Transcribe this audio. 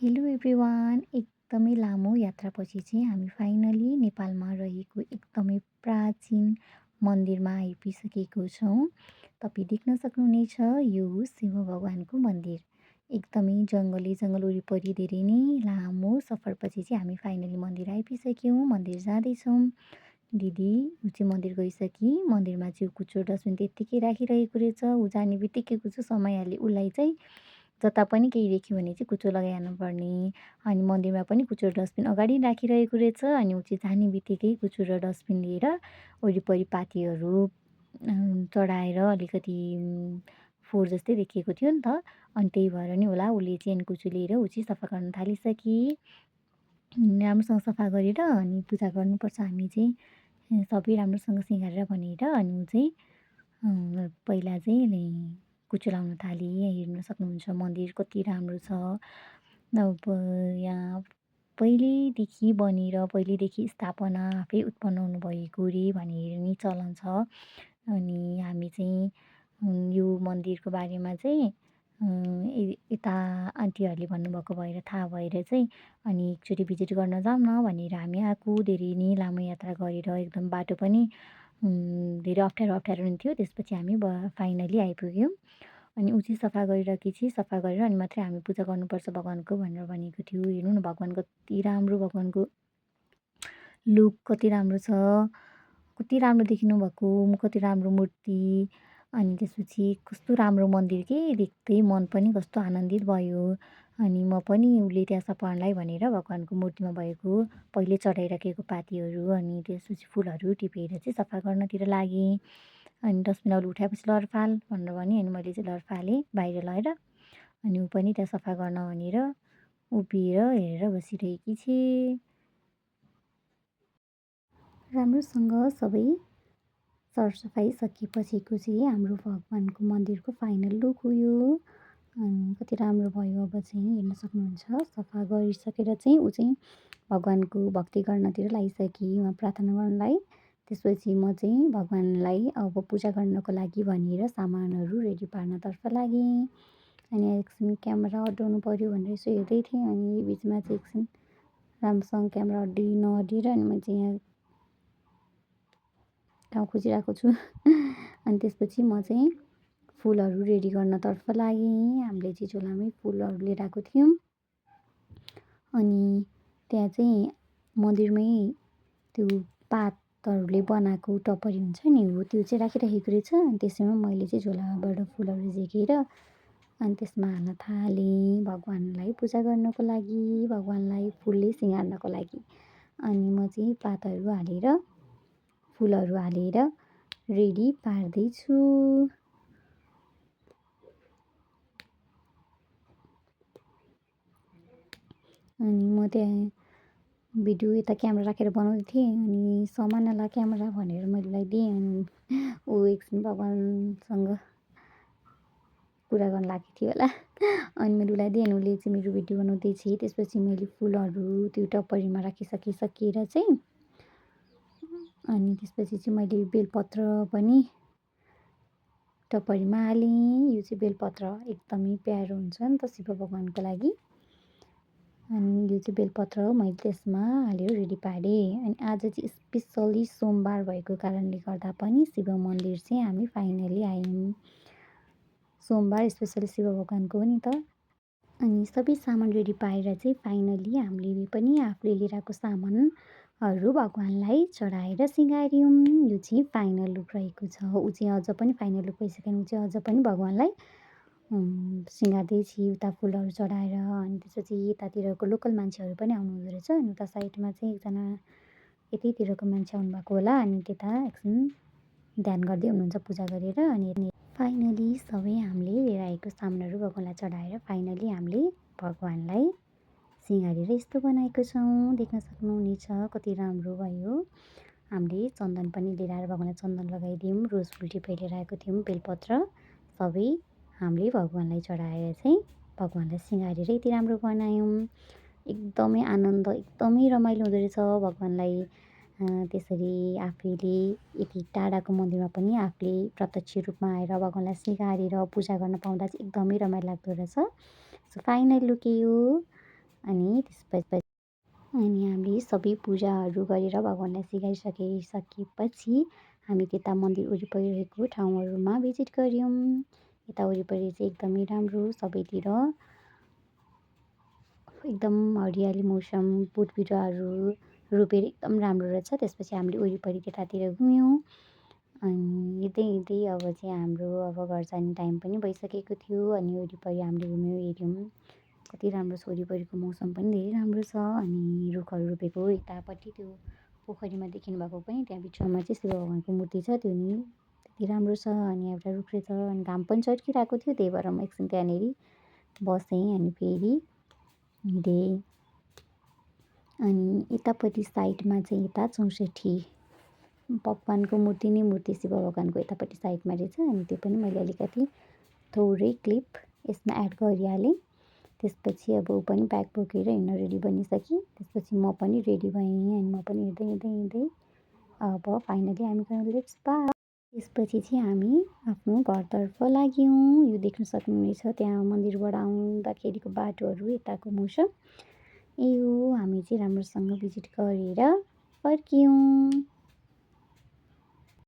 Hello everyone एकदमै लामो यात्रापछि चाहिँ हामी फाइनली नेपालमा रहेको एकदमै प्राचीन मन्दिरमा आइपुगिसकेको छौँ। तपाईँ देख्न सक्नुहुनेछ यो शिव भगवानको मन्दिर। एकदमै जङ्गल वरिपरि धेरै नै लामो सफरपछि चाहिँ हामी फाइनली मन्दिर आइपुगिसक्यौँ। मन्दिर जाँदैछौँ। दिदी ऊ चाहिँ मन्दिर गइसकी मन्दिरमा चाहिँ कुचो डस्टबिन त्यत्तिकै राखिरहेको रहेछ। ऊ जाने बित्तिकै कुचो समाइहाल्यो। उसलाई चाहिँ जता पनि केही देख्यो भने चाहिँ कुचो लगाइहाल्नुपर्ने। अनि मन्दिरमा पनि कुचो र डस्टबिन अगाडि राखिरहेको रहेछ। अनि ऊ चाहिँ जाने बित्तिकै कुचो र डस्टबिन लिएर वरिपरि पातीहरू चढाएर अलिकति फोहोर जस्तै देखिएको थियो नि त। अनि त्यही भएर नि होला उसले चाहिँ कुचो लिएर ऊ चाहिँ सफा गर्न थालिसकी। राम्रोसँग सफा गरेर अनि पूजा गर्नुपर्छ हामी चाहिँ सबै राम्रोसँग सिँगारेर भनेर अनि ऊ चाहिँ पहिला चाहिँ कुचो लाउन थालेँ। यहाँ हेर्न सक्नुहुन्छ मन्दिर कति राम्रो छ। अब यहाँ पहिल्यैदेखि बनेर पहिल्यैदेखि स्थापना आफै उत्पन्न हुनुभएको रे भनेर नि चलन छ। अनि हामी चाहिँ यो मन्दिरको बारेमा चाहिँ यता आन्टीहरूले भन्नुभएको भएर थाहा भएर चाहिँ अनि एकचोटि भिजिट गर्न जाऊँ न भनेर हामी आएको। धेरै नै लामो यात्रा गरेर एकदम बाटो पनि धेरै अप्ठ्यारो नि थियो। त्यसपछि हामी फाइनली आइपुग्यौँ। अनि ऊ चाहिँ सफा गरिराखेपछि सफा गरेर अनि मात्रै हामी पूजा गर्नुपर्छ भगवान्को भनेर भनेको थियो। हेर्नु न भगवान् कति राम्रो भगवान्को लुक कति राम्रो छ। कति राम्रो देखिनु भएको कति राम्रो मूर्ति। अनि त्यसपछि कस्तो राम्रो मन्दिर के देख्दै मन पनि कस्तो आनन्दित भयो। अनि म पनि उसले त्यहाँ सफाउनलाई भनेर भगवान्को मूर्तिमा भएको पहिले चढाइराखेको पातीहरू अनि त्यसपछि फुलहरू टिपेर चाहिँ सफा गर्नतिर लागेँ। अनि डस्टबिन अहिले उठाएपछि लर फाल भनेर भन्यो। अनि मैले चाहिँ लर फालेँ बाहिर लगेर। अनि ऊ पनि त्यहाँ सफा गर्न भनेर उभिएर हेरेर बसिरहेकी थिएँ। राम्रोसँग सबै सरसफाइ सकिएपछिको चाहिँ हाम्रो भगवान्को मन्दिरको फाइनल लुक हो यो। अनि कति राम्रो भयो। अब चाहिँ हेर्न सक्नुहुन्छ सफा गरिसकेर चाहिँ ऊ चाहिँ भगवान्को भक्ति गर्नतिर लागिसकी उहाँ प्रार्थना गर्नलाई। त्यसपछि म चाहिँ भगवान्लाई अब पूजा गर्नको लागि भनेर सामानहरू रेडी पार्नतर्फ लागेँ। अनि एकछिन क्यामेरा अड्याउनु पऱ्यो भनेर यसो हेर्दै थिएँ। अनि बिचमा चाहिँ एकछिन राम्रोसँग क्यामेरा नअड्डिएर अनि म चाहिँ यहाँ ठाउँ खोजिरहेको छु। अनि त्यसपछि म चाहिँ फुलहरू रेडी गर्नतर्फ लागेँ। हामीले चाहिँ झोलामै फुलहरू लिएर आएको थियौँ। अनि त्यहाँ चाहिँ मन्दिरमै त्यो पातहरूले बनाएको टपरी हुन्छ नि हो त्यो चाहिँ राखिराखेको रहेछ। अनि त्यसैमा मैले चाहिँ झोलाबाट फुलहरू झिकेर अनि त्यसमा हाल्न थालेँ भगवान्लाई पूजा गर्नको लागि भगवान्लाई फुलले सिँगार्नको लागि। अनि म चाहिँ पातहरू हालेर फुलहरू हालेर रेडी पार्दैछु। अनि म त्यहाँ भिडियो यता क्यामेरा राखेर बनाउँदै थिएँ। अनि सामानवाला क्यामेरा भनेर मैले उसलाई दिएँ। अनि ऊ एकछिन भगवान्सँग कुरा गर्न लागेको थियो होला। अनि मैले उसलाई दिएँ। अनि उसले चाहिँ मेरो भिडियो बनाउँदै थिएँ। त्यसपछि मैले फुलहरू त्यो टपरीमा सकिएर चाहिँ अनि त्यसपछि चाहिँ मैले बेलपत्र पनि टपरीमा हालेँ। यो चाहिँ बेलपत्र एकदमै प्यारो हुन्छ नि त शिव भगवान्को लागि। अनि यो चाहिँ बेलपत्र हो मैले त्यसमा हालेर रेडी पारेँ। अनि आज चाहिँ स्पेसल्ली सोमबार भएको कारणले गर्दा पनि शिव मन्दिर चाहिँ हामी फाइनली आयौँ। सोमबार स्पेसल्ली शिव भगवान्को हो नि त। अनि सबै सामान रेडी पारेर चाहिँ फाइनली हामीले पनि आफूले लिएर आएको सामानहरू भगवान्लाई चढाएर सिँगार्यौँ। यो चाहिँ फाइनल लुक रहेको छ। ऊ चाहिँ अझ पनि फाइनल लुक भइसक्यो भने ऊ चाहिँ अझ पनि भगवान्लाई सिँगार्दै थिए उता फुलहरू चढाएर। अनि त्यसपछि यतातिरको लोकल मान्छेहरू पनि आउनुहुँदो रहेछ। अनि उता साइडमा चाहिँ एकजना यतैतिरको मान्छे आउनुभएको होला। अनि त्यता एकछिन ध्यान गर्दै हुनुहुन्छ पूजा गरेर। अनि फाइनली सबै हामीले लिएर आएको सामानहरू भगवान्लाई चढाएर फाइनली हामीले भगवान्लाई सिँगारेर यस्तो बनाएको छौँ। देख्न सक्नुहुनेछ कति राम्रो भयो। हामीले चन्दन पनि लिएर आएर भगवान्लाई चन्दन लगाइदियौँ। रोज फुल टिपेर लिएर आएको थियौँ। बेलपत्र सबै हामीले भगवान्लाई चढाएर चाहिँ भगवान्लाई सिँगारेर यति राम्रो बनायौँ। एकदमै आनन्द एकदमै रमाइलो हुँदो रहेछ भगवान्लाई त्यसरी आफैले यति टाढाको मन्दिरमा पनि आफूले प्रत्यक्ष रूपमा आएर भगवान्लाई सिँगारेर पूजा गर्न पाउँदा चाहिँ एकदमै रमाइलो लाग्दो रहेछ। सो फाइनल लुक यो अनि त्यसपछि हामीले सबै पूजाहरू गरेर भगवानलाई सिकाइसकेपछि हामी त्यता मन्दिर वरिपरि रहेको ठाउँहरूमा भिजिट गऱ्यौँ। यता वरिपरि चाहिँ एकदमै राम्रो, सबैतिर एकदम हरियाली मौसम, बोटबिरुवाहरू रोपेर एकदम राम्रो रहेछ। त्यसपछि हामीले वरिपरि त्यतातिर घुम्यौँ। अनि हिँड्दै अब चाहिँ हाम्रो अब घर जाने टाइम पनि भइसकेको थियो। अनि वरिपरि हामीले घुम्यौँ, हेऱ्यौँ। कति राम्रो छ, वरिपरिको मौसम पनि धेरै राम्रो छ। अनि रुखहरू रोपेको यतापट्टि त्यो पोखरीमा देखिनुभएको पनि त्यहाँ बिचमा चाहिँ शिव भगवानको मूर्ति छ, त्यो नि त्यति राम्रो छ। अनि एउटा रुख रहेछ, अनि घाम पनि चर्किरहेको थियो, त्यही भएर म एकछिन त्यहाँनिर बसेँ अनि फेरि हिँडेँ। अनि यतापट्टि साइडमा चाहिँ यता 64 भगवानको मूर्ति शिव भगवानको यतापट्टि साइडमा रहेछ। अनि त्यो पनि मैले अलिकति थोरै क्लिप यसमा एड गरिहालेँ। त्यसपछि अब ऊ पनि ब्याग बोकेर हिँड्न रेडी बनिसकेँ। त्यसपछि म पनि रेडी भएँ अनि म पनि हिँड्दै अब फाइनली हामी गयौँ लेट्स बाई। त्यसपछि चाहिँ हामी आफ्नो घरतर्फ लाग्यौँ। यो देख्न सक्नुहुनेछ त्यहाँ मन्दिरबाट आउँदाखेरिको बाटोहरू, यताको मौसम। यो हामी चाहिँ राम्रोसँग भिजिट गरेर फर्क्यौँ।